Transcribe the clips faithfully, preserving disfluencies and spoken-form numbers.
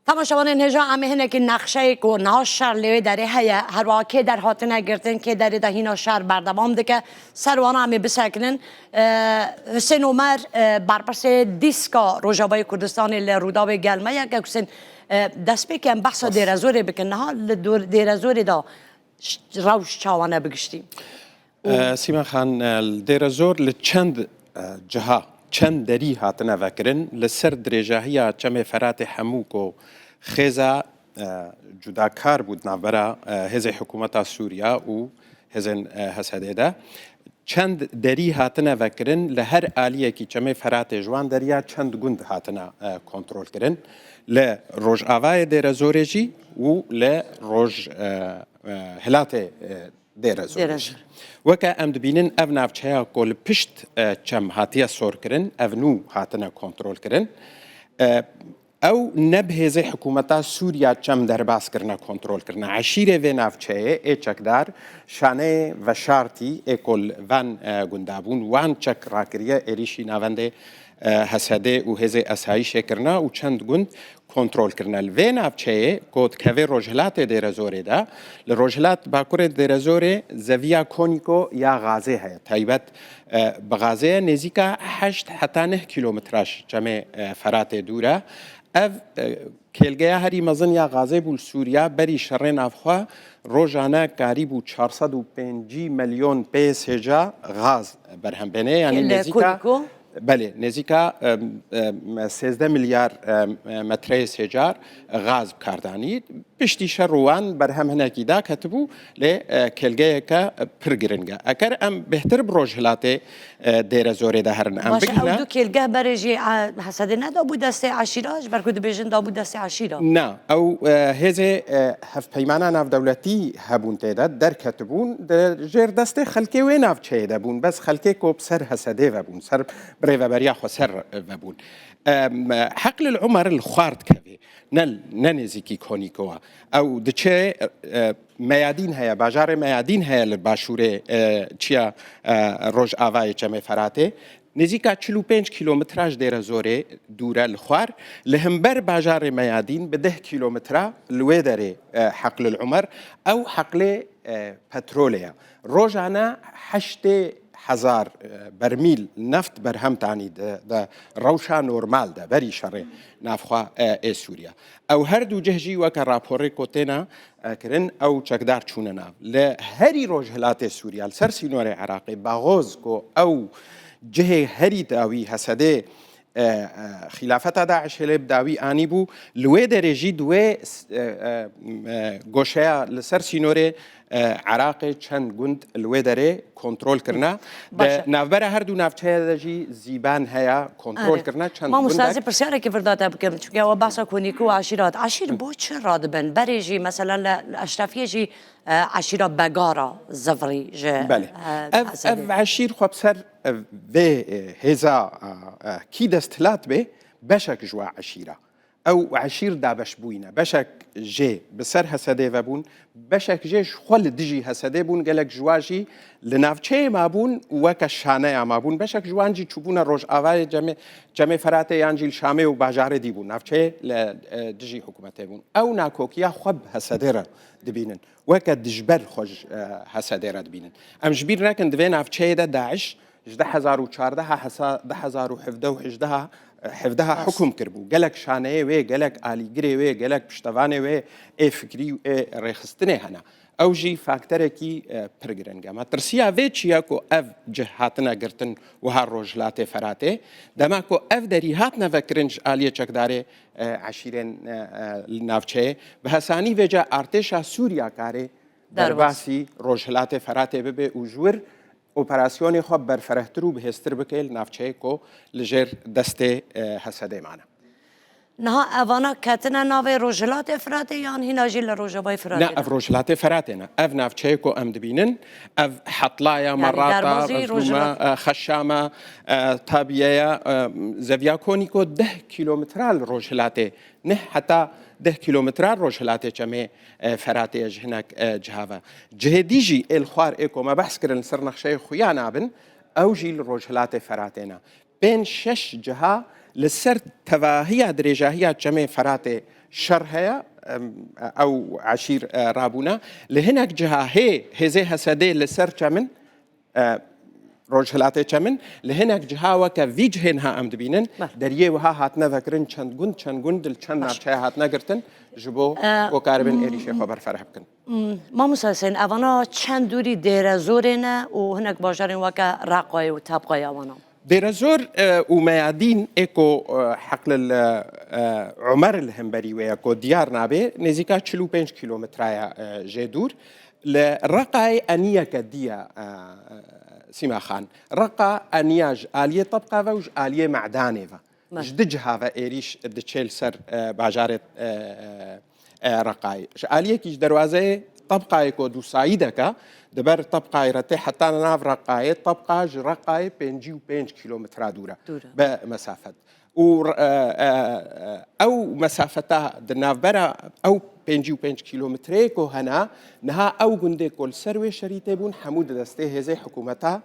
Temaşevanên hêja, em ê hinekî nexşeyê ku niha şer li wê derê heye, her wiha kê der hatine girtin, kê derê de hîna şer berdewam dike, ser wana em ê bisekinin. E, Husên Omer, e, berpirsê Dîska Rojavayê Kurdistanê li Rûdawê gel me ye. Kek Husên, e, destpêkê em behsa Dêrezorê bikin. Niha li dor-, Dêrezorê de ş-, rewş çawa ne bi giştî? Û Sîma Xan, e, li Dêrezor li çend, e, ciha, çend derî hatine vekirin. Li ser dirêjahiya Çemê Feratê hemû ku xêza, e, cudakar bû di navbera, e, hêzê hikûmeta Sûriya û hêzên, e, H S D'ê de. Çend derî hatine vekirin, li her aliyekî Çemê Feratê ji wan deriya çend gund hatine, e, kontrol kirin. Li rojavayê Dêrezorê jî û li roj, e, e, hilatê, e, Dêrezorê jî. Dêrezor. Weke em dibînin ev navçeya ku li pişt, e, çem hatiye sorkirin, ev nû hatine kontrolkirin. E, ew ne bi hêzê hikûmeta Sûriya çem derbas kirine, kontrol kirine. Eşîrê vê navçeyê ê çekdar şaneyê veşartî ê ku li van, e, gunda bûn, wan çek rakiriye, êrîşî navendê, e, H S D û hêzê esayîşê kirine û çend gund kontrol kirine. Li vê navçeyê ku dikeve rojhilatê Dêrezorê de, li rojhilat bakurê Dêrezorê zeviya Konîko ya gazê heye. Taybet, e, bi gazê ye, nêzîka heşt heta neh kîlometraj çemê, e, Feratê dûr e. Ev, e, kêlgeya herî mezin ya gazê bû li Sûriya, berî şerê navxwe rojane karîbû çar sed û pêncî milyon pê sêca gaz berhem bêne. Yanî Li nêzîka Konîko? Belê, nêzîka, em, em, sêzdeh milyar, em, em, metreyê sêcar gaz bi kar danî. Piştî şer û wan berhem hinekî daketibû, lê, e, kêlgeyeke pir giring e. Eger em bêhtir bi rojhilatê, e, Dêrezorê de herin, em Baş e, ew bigihîne du kêlgeh berê jî, e, H S D nedabû destê eşîra, ji ber ku dibêjin dabû destê eşîra. Na, ew, e, hêzê, e, hevpeymana navdewletî hebûn tê de, derketibûn, di jêr destê xelkê wê navçeyê de bûn. Bes xelkê ku bi ser H S D'ê ve bûn, ser birêveberiya xweser ve bûn. Em, Heqlil Umer li xwar dikeve, ne, ne nêzîkî Konîko e. Ew diçe, e, Meyadîn heye, bajarê Meyadîn heye li başûrê, e, çiya, e, rojavayê Çemê Feratê. Nêzîka çil û pênc kîlometraj Dêrezorê dûr e li xwar. Li hember bajarê Meyadîn bi deh kîlometre li wê derê, e, Heqlil Umer. Ew heqlê, e, petrolê ye. Rojane heştê hezar, e, bermîl neft berhem tanî di, di rewşa normal de, berî şerê navxwe, e, ê Sûriya. Ew her du cih jî weke raporê ku têne, e, kirin, ew çekdar çûne nav. Li herî rojhilatê Sûriya, li ser sînorê Iraqê, Baxoz ku ew cihê herî dawî H S D'ê, e, e, xîlafeta DAIŞê lê bi dawî anîbû, li wê derê jî di wê s-, e, e, e, goşeya li ser sînorê, e, Iraqê çend gund li wê derê kontrol kirine. Baş e. Di navbera her du navçeya de jî zîban heye, kontrol Erê. kirine çend Mamosta, ez gundek. ê pirsyareke vir da te bikim, çunke we behsa Konîko û eşîra hat. Eşîr bo çi radibe? Berê jî, mesela li, li Eşrefiyê jî, e, eşîra Begara zivirî ji, Belê. e, Ev, Esedê. ev eşîr xwe bi ser, e, vê, e, hêza, e, e, kî desthilat bê, beşek ji we eşîra. Ew eşîr dabeş bûyîne. Beşek jê bi ser H S D'ê ve bûn, beşek jê ji xwe li dijî H S D'ê bûn, gelek ji wan jî li navçeyê mabûn û weke şaneya mabûn. Beşek ji wan jî çûbûne rojavayê Cemê, Cemê Feratê yan jî li Şamê û bajarê dî bûn. Navçeyê li, e, dijî hikûmetê bûn. Ew nakokiya xwe bi H S D'ê re dibînin. Weke dijber xwe ji, e, H S D'ê re dibînin. Em ji bîr nekin, di vê navçeyê de DAIŞ ji du hezar û çardeh hesa-, du hezar û hevdeh û hejdeha, hevdeha Rast. hukum kiribû. Gelek şaneyê wê, gelek alîgirê wê, gelek piştevanê wê ê fikrî û ê rêxistinê hene. Ew jî fakterekî, e, pir giring e. Metirsiya vê çi ye ku ev cih hatine girtin wiha Rojhilatê Feratê? Dema ku ev derî hatine vekirin ji aliyê çekdarê, e, eşîrên, e, e, li navçeyê, bi hesanî vêca artêşa Sûriya karê Derbas. derbasî Rojhilatê Feratê bibe û ji wir operasyonê xwe berferehtir û bihêztir bike li navçeyê ku li jêr destê, e, H S D'ê mane. Niha evana ketine navê Rojhilatê Firatê yan hîna jî li Rojavayê Firatê Ne, de? ev Rojhilatê Feratê ne. Ev navçeyê ku em dibînin, ev Hetlaya, Yani Merata, derbazî Rezlûma, Rojhilat- e, Xeşama, e, Tabiyeya, e, Zeviya Konîko deh kîlometre li rojhilatê, neh heta deh kîlometre rojhilatê çemê, e, Feratê ye ji hinek, e, ciha ve. Cihê dî jî ê li xwar ê ku me behs kirin li ser nexşeyê xuya nabin, ew jî li rojhilatê Feratê ne. Pênc şeş ciha li ser tevahiya dirêjahiya çemê Feratê Şer heye, em, ew eşîr, e, rabûne. Li hinek ciha hê hêzê Hesedê li ser çemin, e, rojhilatê çemin, li hinek ciha weke vî cihê niha em dibînin, Beh. deriyê wiha hatine vekirin, çend gund, çend gund, li çend Baş. navçeya hatine girtin, ji bo E, ku karibin m- êrîşê xwe berfereh bikin. M- Mamosta Husên, evana çend dûrî Dêrezorê ne û hinek bajarên weke Reqayê û Tebqayê ewana? Dêrezor, e, û Meyadîn ê ku, e, heqlil, e, Umer li hemberî wê ye ku diyar nabe, nêzîka çil û pênc kîlometraya, e, jê dûr. Li Reqayê eniyeke diye, e, e, Sîma Xan. Reqa eniya ji aliyê Tebqa ve û ji aliyê Me'danê ve. Me. Ji du ciha ve êrîş diçe li ser, e, bajarê, e, e, e, Reqayê. Ji aliyekî ji derwazeyê Tebqayê ku dûsayî deke, di ber Tebqayê re tê heta nav Reqayê, Tebqa ji Reqayê pêncî û pênc kîlometre dûr e. Dûr e. Bi mesafet. Û, e, e, e, ew mesafeta di navbera ew pêncî û pênc kîlometreyê ku hene, niha ew gundê ku li ser wê şerîtê bûn, hemû di destê hêzê hikûmeta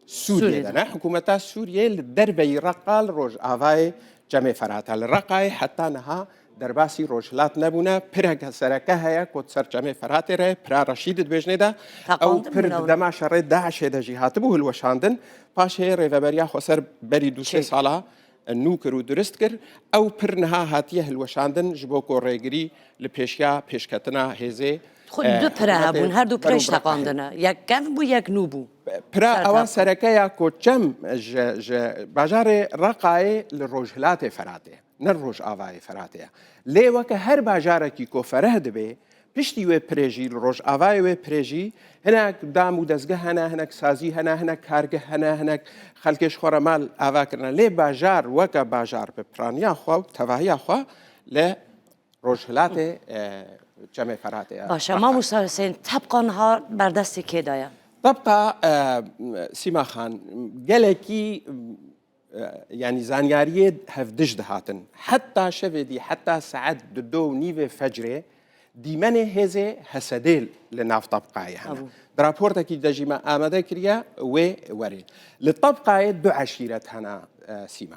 Sûriyê Sûriyê de de. ne. Hikûmeta Sûriyê li derveyî Reqa li rojavayê Çemê Ferat e. Li Reqayê heta niha derbasî rojhilat nebûne. Pireke sereke heye ku di ser Çemê Feratê re, Pira Reşîd dibêjinê de, Teqandin ew pir bûne di û dema şerê DAIŞê de jî hatibû hilweşandin. Paşê rêveberiya xweser berî du sê Çêkir. sala nû kir û durist kir. Ew pir niha hatiye hilweşandin ji bo ku rêgirî li pêşiya pêşketina hêzê, Xwe eh, du pire hikûmetê hebûn, her du pire berû ji bi Reqayê. teqandine. Yek kevn bû, yek nû bû. Pira Ser ewan tevqan. sereke ya ku çem ji, ji bajarê Reqayê li rojhilatê Feratê, ne rojavayê Feratê ye. Lê weke her bajarekî ku fereh dibe, piştî wê pirê jî, li rojavayê wê pirê jî, hinek dam û dezgeh hene, hinek sazî hene, hinek kargeh hene, hinek xelkê ji xwe re mal ava kirine. Lê bajar weke bajar bi piraniya xwe û tevahiya xwe li rojhilatê, e, Çemê Feratê ye. Baş e, Mamosta Husên, Tebqa niha berdestê kê de ye? Tebqa, e, Sîma Xan, gelekî, e, yanî zanyariyê hevdij dihatin. Heta şevê dî, heta saet dudo û nîvê fecrê, dîmenê hêzê Hesedê li nav Tebqayê hene. Abû. Di raportekî de jî me amade kiriye wê werê. Li Tebqayê du eşîret hene, e, Sîma.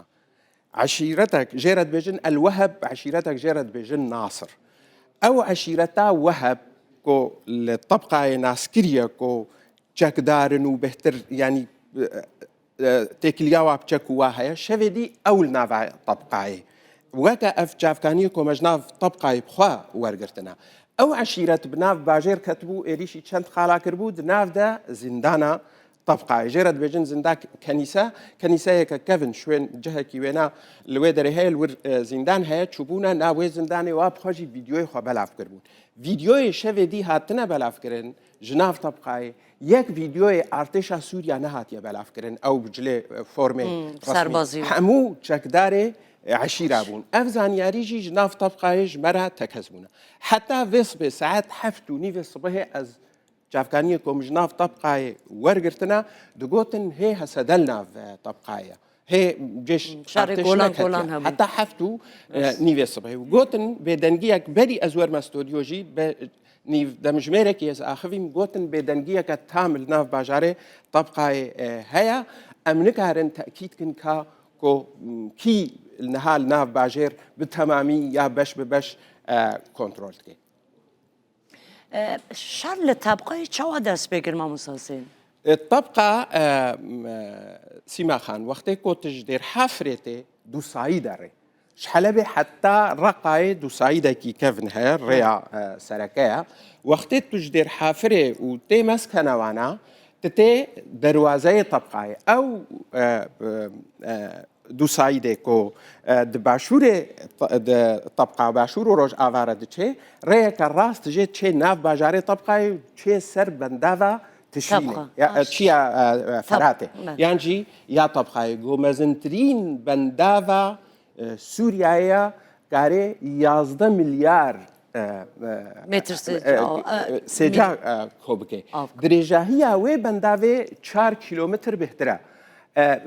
Eşîretek jê re dibêjin El Weheb, eşîretek jê re dibêjin Nasir. Ew eşîreta Weheb ku li Tebqayê nas kiriye ku çekdar in û bêhtir, yanî, e, e, têkiliya wa bi çek û wa heye, şevê dî ew li nava Tebqayê. Weke ev çavkaniyê ku me ji nav Tebqayê bi xwe wergirtine. Ew eşîret bi nav bajêr ketibû, êrîşî çend qala kiribû, di nav de zîndana Tebqayê. Jê re dibêjin zinda kenîse. Kenîseyeke kevn, şwên cihekî wêna li wê derê heye, li wir, e, zîndan heye, çûbûne nav wê zîndanê, wa bi xwe jî vîdyoyê xwe belav kiribûn. Vîdyoyê şevê dî hatine belavkirin ji nav Tebqayê. Yek vîdyoyê artêşa Sûriya nehatiye belavkirin, ew bi cilê, e, formê Hmm, resmî. serbazî. Hemû çekdarê, e, eşîra bûn. Ev zanyarî jî ji nav Tebqayê ji me re tekez bûne. Heta vê sibê saet heft û nîvê sibehê ez çavkaniyê ku min ji nav Tebqayê wergirtine, digotin hê Hesede li nav, e, Tebqayê ye. Hê cêş Hmm, şerê artêş Golan, neketiye. Golan hebû. Heta heft û, e, Rast. nîvê sibehê. Gotin bêdengiyek, berî ez werme stûdyo jî, be-, nîv demjimêrekî ez axivîm, gotin bêdengiyeke tam li nav bajarê Tebqayê, e, heye. Em nikarin tekîd kin ka ku, m, kî niha li nav bajêr bi temamî ya beş bi beş, e, kontrol dike. E, şer li Tebqayê çawa dest pê kir, Mamosta Husên? E, Tebqa, e, m, e, Sîma Xan, wextê ku tu ji Dêrhafirê tê, dûsayî derê. Ji Helebê heta Reqayê dûsayîdekî kevn heye, rêya, e, sereke ye. Wextê tu ji Dêrhafirê û tê Meskenewana, tu tê derwazeyê Tebqayê. Ew, e, e, e, dûsayîdê ku, e, di başûrê, di Tebqa başûr û rojava re diçê, rêyeke rast jê çê nav bajarê Tebqayê, çê ser bendava Tişrînê. Tebqa, Ya, e, baş. çiya, e, e, Teb-, Feratê. me. Yan jî ya Tebqayê ku mezintirîn bendava, e, Sûriyayê ya, karê yazdeh milyar, e, e, Metr e, sêca, e, e, sêca, mil- e, ko bike. Av. Dirêjahiya wê bendavê çar kîlometr bêhtir e. E,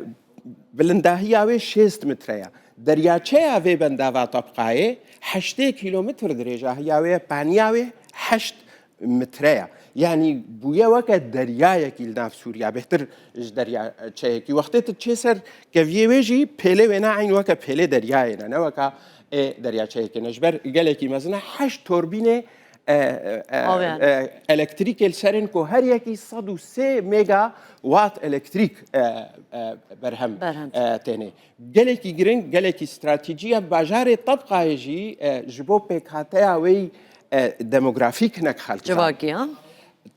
bilindahiya wê şêst metre ye. Deryaçeya vê bendava Tebqayê heştê kîlometr dirêjahiya wê ye, paniya wê heşt metre ye. Yanî bûye weke deryayekî li nav Sûriya, bêhtir ji deryaçeyekî. Wextê tu çê ser keviyê wê jî pêlê wêna eyn weke pêlê deryayê ne, ne weke ê deryaçeyê kirine. Ji ber gelekî mezin e, heşt torbînê e, e, e, Awiyan. e, elektrîkê li ser in ku her yekî sed û sê megawatt elektrîk e, e, berhem Berhem. e, têne. Gelekî giring, gelekî stratejî ye. Bajarê Tebqayê jî e, ji bo pêkhateya wê e, demografîk hinek xelk Civakî, ha?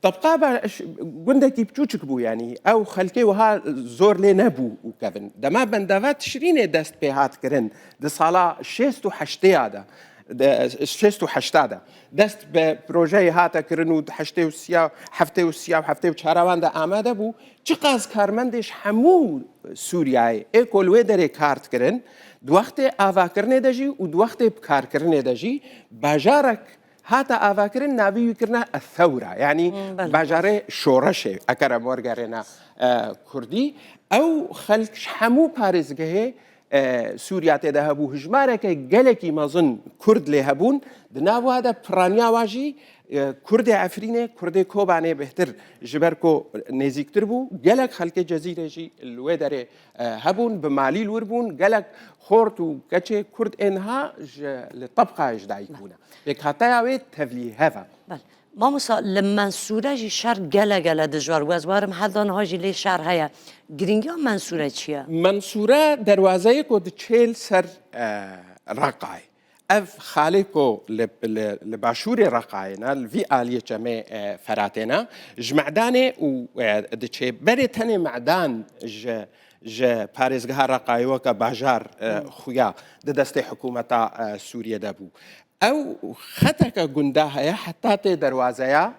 Tebqa ba-, ş-, gundekî biçûçik bû, yanî ew xelkê wiha zor lê nebû û kevin. Dema bendava Tişrînê dest pê hat kirin, di sala şêst û heştê ya de, de, şêst û heşta de, dest bi projeyê hate kirin û di heştê û sî ya, heftê û sî ya û heftê û çar wan de amade bû, çiqas karmendê ji hemû Sûriyeyê ê ku li wê derê kar dikirin, di wextê avakirinê de jî û di wextê bikarkirinê de jî bajarek hate avakirin, navî wî kirine Ethewra, yanî Hmm, belê. Bajarê Şoreşê, eker em wergerêne e, kurdî. Ew xelk ji hemû parêzgehê e, Sûriya tê de hebû, hijmareke gelekî mezin kurd lê hebûn. Di nav wa de piraniya wa jî e, kurdê Efrînê, kurdê Kobanê bêhtir, ji ber ku nêzîktir bû, gelek xelkê Cezîrê jî li wê derê e, hebûn, bi malî li wir bûn, gelek xort û keçê kurd ên niha ji, li Tebqayê ji dayik bûne. Pêkhateya wê tevlîhev e. Belê. Mamosta, li Mensûre jî şer gele gele dijwar bû. Ez werim heta niha jî lê şer heye. Girîngiya Mensûre çi ye? Mensûre derwazeyê ku diçê li ser e, Reqayê. Ev xalê ku li, li, li başûrê Reqayê ne, li vî aliyê çemê e, Feratê ne, ji Me'danê û e, diçê. Berê tenê Me'dan ji, ji parêzgeha Reqayê weke bajar e, xuya di destê hikûmeta e, Sûriyê de bû. Ew xeteke gunda heye heta tê derwazeya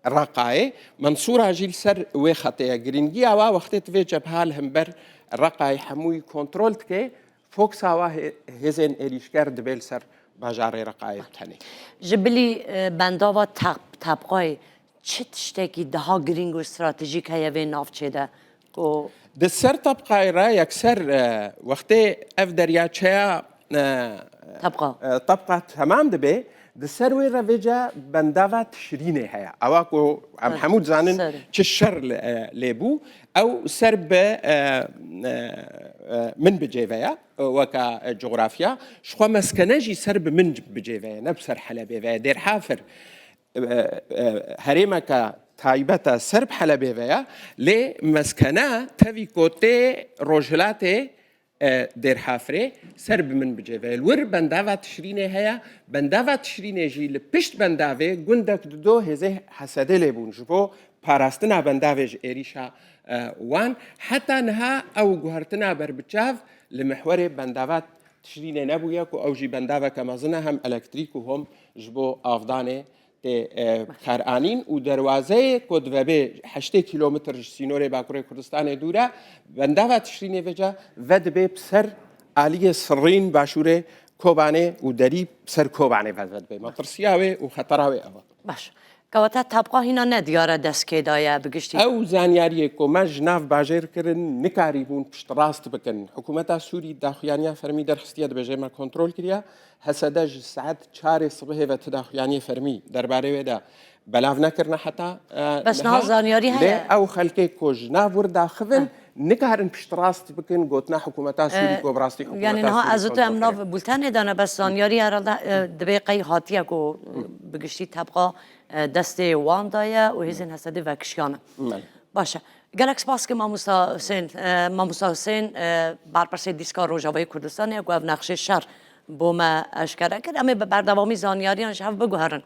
Reqayê. Mensûra jî li ser wê xetê ye. Girîngiya wa wextê tu vê cebha li hember Reqayê hemûyî kontrol dike, foksa wa hê-, hêzên êrîşker dibe li ser bajarê Reqayê tenê. Ji bilî e, bendava Teb-, Tebqayê çi tiştekî daha girîng û stratejîk heye vê navçê de? Ku Di ser Tebqayê re yekser e, wextê ev deryaçeya e, Tebqa. e, Tebqa temam dibe, di ser wê re vêca bendava Tişrînê heye. Ewa ku em Evet, hemû dizanin ser. çi şer li, e, lê bû. Ew ser bi e, e, e, min bicêve ye, e, weka e, cografya. Ji xwe meskene jî ser bi min bicêve ye, ne bi ser Helebê ve ye. Dêrhafir e, e, herêmeke taybet e, ser bi Helebê ve ye. Lê meskene tevî ku tê rojhilatê e, Dêrhafirê ser bi min bicêve. Li wir bendava Tişrînê heye. Bendava Tişrînê jî li pişt bendavê gundek dido hêzê Hesedê lê bûn ji bo parastina bendavê ji êrîşa e, wan. Heta niha ew guhertina berbiçav li mihwerê bendava Tişrînê nebûye ku ew jî bendaveke mezin e hem elektrîk û hom ji bo avdanê tê e, karanîn û derwazeyê ku divebê heştê kîlometr ji sînorê Bakurê Kurdistanê dûr e, bendava Tişrînê vêca vedibê bi ser aliyê Sirrîn, başûrê Kobanê û derî bi ser Kobanê vedibê. Matirsiya wê û xetera wê ev e. Baş. Kewata Tebqa hîna ne diyar e dest kê daye bi giştî. Ew zanyariyê ku me ji nav bajêr kirin, nikarîbûn piştrast bikin. Hikûmeta Sûrî daxuyaniya fermî derxistiye, dibêje me kontrol kiriye. Hesede ji saet çarê sibihê ve ti daxuyaniyê fermî derbarê wê de belav nekirine heta e, Bes niha zanyarî heye. Lê ew xelkê ku ji nav wir daxivin, nikarin piştrast bikin gotina hikûmeta Sûrî ku bi rastî hikûmeta Yani niha Sûrî ez û tu kontrol em nav kiriye. Bultenê de ne, bes zanyarî herhalde e, dibê qey hatiye ku e, bi giştî Tebqa e, destê wan daye û hêzên Hesedê vekişiyane. Belê. Baş e. Gelek spas ke Mamosta Husên, e, Mamosta Husên, e, berpirsê dîska Rojavayê Kurdistanê ye ku ev nexşê şer bo me eşkere kir. Em ê bi berdewamî zanyariyan ji hev biguherin.